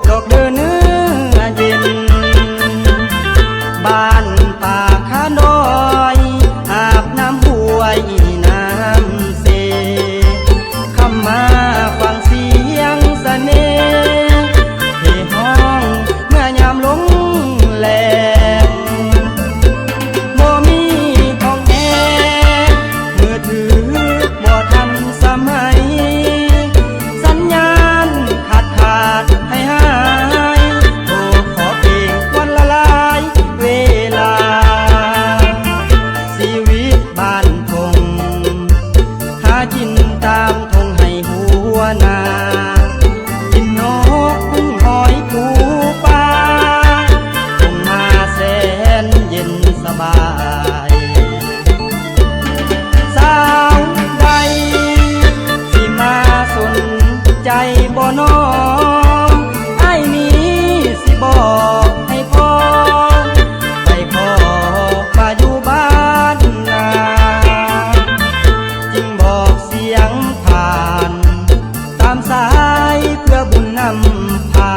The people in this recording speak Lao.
ດອກເດີເນື້ອເຢັນ ບ້ານປາກຂານ້ອຍ ອາບນ້ຳຫ້ວຍນ້ຳເຊ ຄຳມາຟັງສຽງສະເໜ່ ເພຮ້ອງເມື່ອຍາມລົງແລງ ບໍ່ມີຫ້ອງແອ ມືຖືບໍ່ທັນສະໄໝ ສັນຍານຂາດຂາດຫາຍຫາຍ ໂທຂໍເພງວັນລະຫຼາຍເວລາ ຊີວິດບ້ານທົ່ງ ຫາກິນຕາມທົ່ງໄຮ່ຫົວນາ ກິນນົກກຸ້ງຫອຍປູປາ ທົ່ງນາແສນເຢັນສະບາຍ ສາວໃດຊິມາສົນໃຈບໍ່ນໍ ອ້າຍນີ້ຊິບອກໃຫ້ພໍ ໄປພໍມາຢູ່ບ້ານນາ ຈຶ່ງບອກສຽງຜ່ານ ຕາມສາຍເພື່ອບຸນນຳພາ